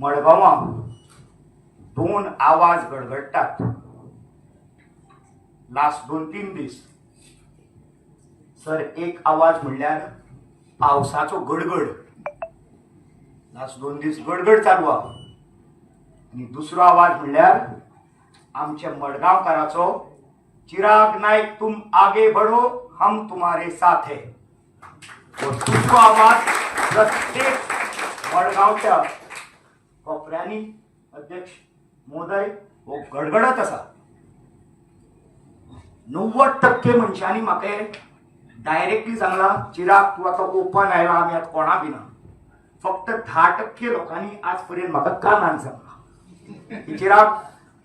मडगांवां दोन आवाज गडगडटात लास्ट 2-3 दीस. सर, एक आवाज म्हणल्यार पावसाचो गडगड, लास्ट 2 दीस गडगड चालू आहा. आनी दुसरो आवाज म्हणल्यार आमच्या मडगांवकाराचो, चिराग नायक तुम आगे बढ़ो, हम तुम्हारे साथ है. हो दुसरो आवाज प्रत्येक मडगांवच्या कोपऱ्यांनी, अध्यक्ष महोदय, हो गडगडत आसा. 90% मनशांनी म्हाका डायरेक्टली सांगला, चिराग तूं आतां ओपन आयला, आमी आतां कोणा भिना. फक्त 10% लोकांनी आज पर्यंत म्हाका कानान सांगला की चिराग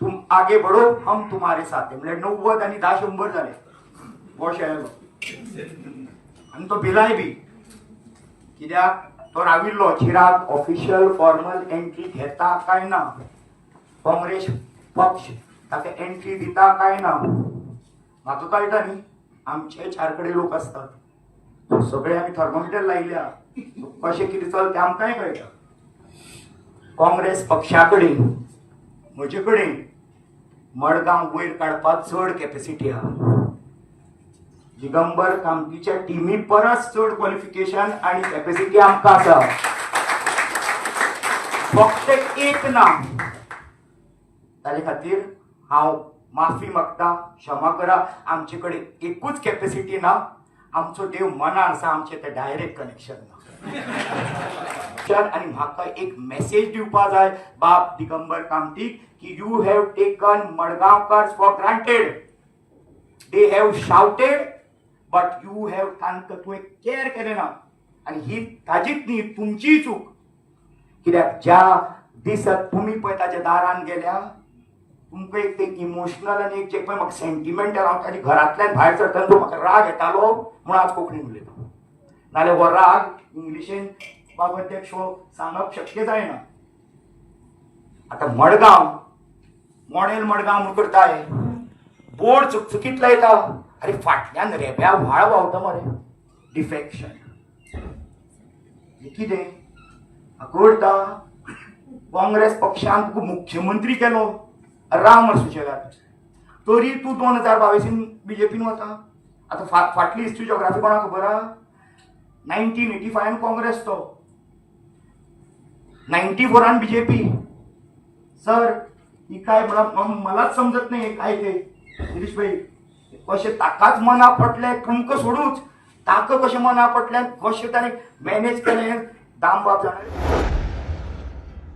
तुम आगे बढ़ो, हम तुम्हारे साथ है. म्हणल्यार 90 आनी 10 100 जाले. गोश आयलो आनी तो भिलाय बी, कित्याक तो राविल्लो चिराग ऑफिशियल फॉर्मल एंट्री घेता काय ना, काँग्रेस पक्ष ताका एंट्री दिता काय ना. म्हाका कळटा न्ही, आमचे 4 कडेन लोक आसतात, सगळे आमी थर्मोमिटर लायल्या, कशें कितें चलता तें आमकांय कळटा. काँग्रेस पक्षा कडेन, म्हजे कडेन मडगांव वयर काडपाक चड कॅपेसिटी आहा. दिगंबर कामतीच्या टिमी परस चड क्वॉलिफिकेशन आनी कॅपेसिटी आमकां आसा. फक्त एक ना, ताजे खातीर हांव माफी मागता, क्षमा करा. आमचे कडेन एकूच कॅपेसिटी ना. आमचो देव मनान आसा, आमचें तें डायरेक्ट कनेक्शन ना. आनी म्हाका एक मेसेज दिवपा जाय बाब दिगंबर कामतीक की you have taken Madgaonkar for granted. They have shouted but you have तांकां तुवें केअर केलें ना. आनी ही ताजीच न्ही, तुमचीय चूक. कित्याक ज्या दिसा तुमी पळय ताच्या दारान गेल्या, तुमकां एक ते इमोशनल आनी एक जे पळय म्हाका सेंटिमेंटल, हांव ताच्या घरांतल्यान भायर सरतना तो म्हाका राग येतालो म्हणून आज कोंकणीन उलयता, नाल्यार हो राग इंग्लिशीन बाब अध्यक्ष हो सांगप शक्य जायना. आतां मडगांव मॉडेल मडगांव म्हूण करताय, बोर्ड चुकचुकीत लायता. अरे फाटल्यान रेब्या व्हाळ व्हांवता मरे, डिफेक्शन हे कितें करता? काँग्रेस पक्षान तुका मुख्यमंत्री केलो, राव मरे सुशेगाद, तरी तूं 2022 बीजेपीन वता. आतां फाटली हिस्ट्री जोग्राफी कोणाक खबर आहा? 1985 काँग्रेस, तो 94 बीजेपी. सर, ही काय मला मलाच समजत नाही काय ते. गिरीश भाई, कशें ताकाच मना पटलें तुमकां सोडूच, ताका कशें मना पटलें, कशें ताणें मॅनेज केलें, दामबाब जाणा.